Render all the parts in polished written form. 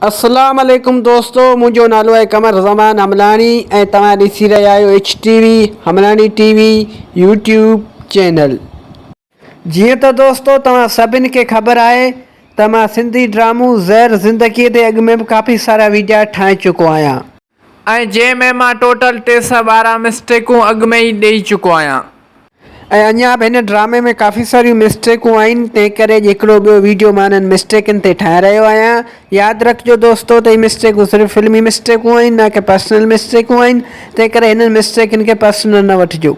اسلام عليڪم دوستو منهنجو نالو آهي قمر زمان حملاڻي ۽ توهان ڏسي رهيا آهيو H T V Hamlani T V YouTube channel. جيئن ته دوستو توهان سڀن کي خبر آهي ته مان سنڌي ڊرامو زهر زندگي تي اڳ ۾ به ڪافي سارا ويڊيا ٺاهي چڪو آهيان. ۽ جنهن ۾ مان ٽوٽل 312 مسٽيڪون اڳ ۾ ئي ڏئي چڪو آهيان. ۽ اڃا به هن ڊرامي ۾ ڪافي ساريون مسٽيڪون آهن تنهن ڪري اڄ هڪڙو ٻيو ويڊيو مان انهن مسٽيڪن تي ٺاهي رهيو آهيان. ياد رکجو دوستو ته هي مسٽيڪون صرف فلمي مسٽيڪون آهن نه ڪي پرسنل مسٽيڪون آهن تنهن ڪري هنن مسٽيڪن کي پرسنل نه وٺجو.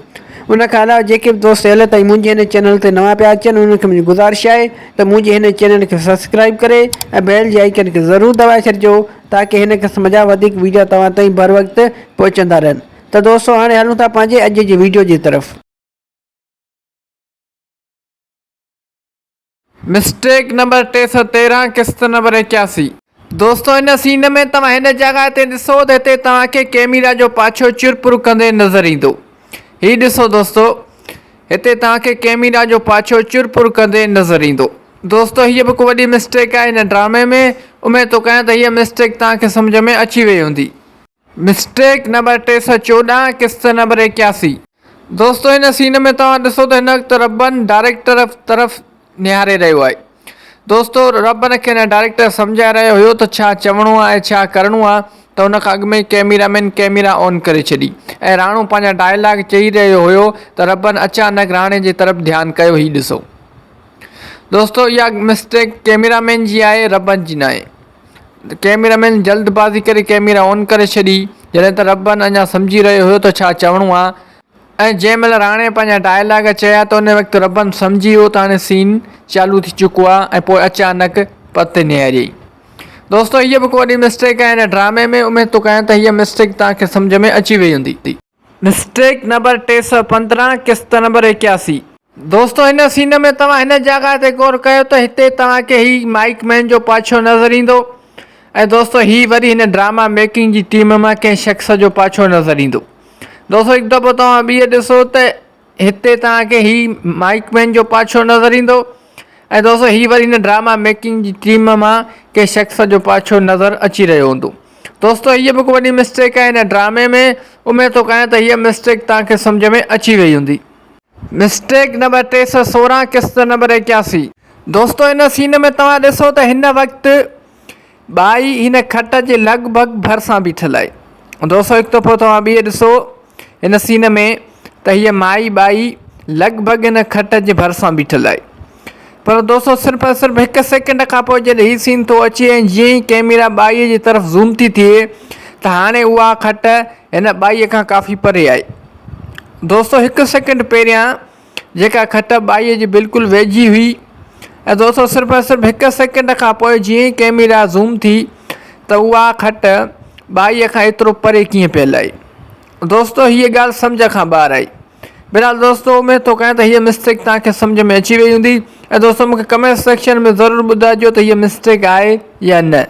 ان کان علاوه جيڪي به دوست هيل تائين منهنجي هن چينل تي نوان پيا اچن انهن کي منهنجي گذارش آهي ته منهنجي هن چينل کي سبسڪرائيب ڪري ۽ بيل جي آئيڪن کي ضرور دٻائي ڇڏجو تاڪه هن قسم جا وڌيڪ ويڊيا توهان تائين بروقت پهچندا رهن ته دوستو هاڻي هلون ٿا پنهنجي اڄ جي ويڊيو جي طرف. مسٽيڪ نمبر 313 قسط نمبر 81. دوستو هن سين ۾ توهان هن جڳهه تي ڏسو ته هتي توهان کي ڪيميرا جو پاڇو چرپر ڪندي نظر ايندو هي ڏسو دوستو هتي توهان کي ڪيميرا جو پاڇو چرپر ڪندي نظر ايندو. دوستو هيء به هڪ وڏي مسٽيڪ آهي هن ڊرامي ۾ اميد ٿو ڪيان ته هيء مسٽيڪ توهان کي سمجهه ۾ اچي وئي هوندي. مسٽيڪ نمبر 314 قسط نمبر 81. دوستو هن سين ۾ توهان ڏسو ته هن وقت ربن ڊائريڪٽر طرف نهاري رهيو آهي. دوستو ربن کي هن ڊائريڪٽر سمجهائي رهيو هيو ته ڇا چوڻو آهي ۽ ڇا ڪرڻو آهي ته ان کان اڳ ۾ ئي ڪئميرا مين ڪئميرا آن ڪري ڇڏي ۽ راڻو پنهنجا ڊائلاگ چئي رهيو هيو ته ربن اچانڪ راڻي جي طرف ڌيان ڪيو هي ڏسو. دوستو اها مسٽيڪ ڪيميرا مين جي آهي ربن جي ناهي ڪيميرا مين جلد بازي ڪري ڪيميرا آن ڪري ڇڏي جڏهن ته ربن اڃا سمجهي رهيو هيو ته ڇا چوڻو آهي ۽ جنهن مهل راڻي پنهنجا ڊائلاگ چيا ته ان وقت ربن سمجهي ويو ته هاڻي سين چالو ٿي چڪو آهي ۽ پوء اچانڪ پت نهاريائين دوستو هيء به ڪو وڏي مسٽيڪ آهي هن ڊرامي ۾ اميد ٿو ڪيان ته هيء مسٽيڪ توهان کي سمجهه ۾ اچي وئي هوندي. مسٽيڪ نمبر 315 قسط نمبر 81. دوستو هن سين ۾ توهان هن جاڳهه تي غور ڪيو ته هتي توهان کي هي مائيڪ مين جو پاڇو نظر ايندو ۽ دوستو هي وري هن ڊراما ميڪنگ جي ٽيم مان ڪنهن شخص جو پاڇو نظر ايندو. دوستو هڪ دفعو توهان ٻيهر ڏسو ته هتي توهان کي هي مائيڪ مين جو پاڇو نظر ايندو ۽ دوستو هي وري هن ڊراما ميڪنگ جي ٽيم مان ڪنهن شخص جو پاڇو نظر اچي رهيو هوندو. دوستو هيء به هڪ وڏي مسٽيڪ آهي هن ڊرامي ۾ اميد ٿو ڪيان ته هيء مسٽيڪ توهان کي سمجهه ۾ اچي وئي هوندي. مسٽيڪ نمبر 316 قسط نمبر 81. دوستو هن سين ۾ توهان ڏسو ته هن وقت ٻائي هن کٽ جي لڳ ڀڳ ڀرسان بيٺل آهي. دوستو هڪ دفعو توهان ٻيهر ڏسو هن سين ۾ ته هيء مائي ٻائي لڳ ڀڳ هن کٽ جي ڀرسان بيٺل آهي. پر دوستو صرف ۽ صرف هڪ سيڪنڊ کان پوء جڏهن هي سين ٿو اچي ۽ جيئن ئي ڪئميرا ٻائيء جي طرف زوم ٿي ٿئي ته هاڻي اها کٽ هن ٻائيء کان ڪافي پري آهي. دوستو هڪ سيڪنڊ پهريان جيڪا کٽ ٻائيء جي بلڪل ويجهي هئي ۽ دوستو صرف ۽ صرف هڪ سيڪنڊ کان پوء جيئن ئي ڪئميرا زوم ٿي ته اها کٽ ٻائيء کان ايترو پري ڪيئن پيل آهي. دوستو هيء ڳالهه سمجهه کان ٻاهر آهي. بهرحال دوستو اميد ٿو ڪيان ته هيء مسٽيڪ توهان کي سمجهه ۾ اچي وئي هوندي ۽ دوستو مون کي ڪمينٽ سيڪشن ۾ ضرور ٻڌائجو ته هيء مسٽيڪ آهي يا نه.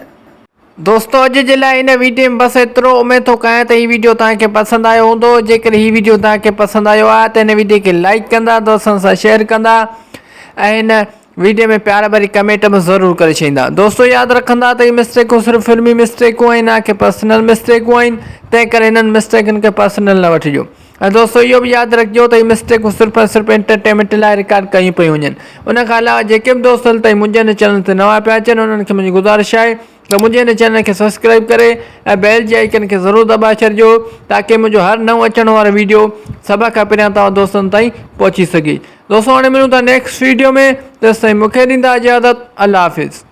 دوستو اڄ جي لاء هن ويڊيو ۾ بس ايترو اميد ٿو ڪيان ته هي ويڊيو توهان کي پسند آيو هوندو جيڪڏهن هي ويڊيو توهان کي پسند آيو آهي ته هن ويڊيو کي لائيڪ ڪندا دوستن سان شيئر ڪندا ۽ هن ويڊيو ۾ پيار ڀري ڪمينٽ به ضرور ڪري ڇڏيندا دوستو ياد رکندا ته هي مسٽيڪون صرف فلمي مسٽيڪون آهن نه ڪي پرسنل مسٽيڪون آهن تنهن ڪري هنن مسٽيڪن کي پرسنل نه وٺجو ۽ دوستو اهو به ياد رکجو ته هي مسٽيڪون صرف ۽ صرف انٽرٽينمينٽ لاء رڪارڊ ڪيون پيون وڃن ان کان علاوه جيڪي به دوست هل تائين منهنجي هن چينل تي نوان پيا اچن انهن کي منهنجي گذارش آهي ته منهنجي هن چينل کي سبسڪرائب ڪري ۽ بيل جي آئيڪن کي ضرور دٻائي ڇڏجو تاڪي منهنجو هر نئون اچڻ وارو ويڊيو سڀ کان پهريان توهان دوستن تائين پهچي سگهي دوستو هاڻي ملون ٿا نيڪسٽ ويڊيو ۾ تيستائين مونکي ڏيندا اجازت الله حافظ.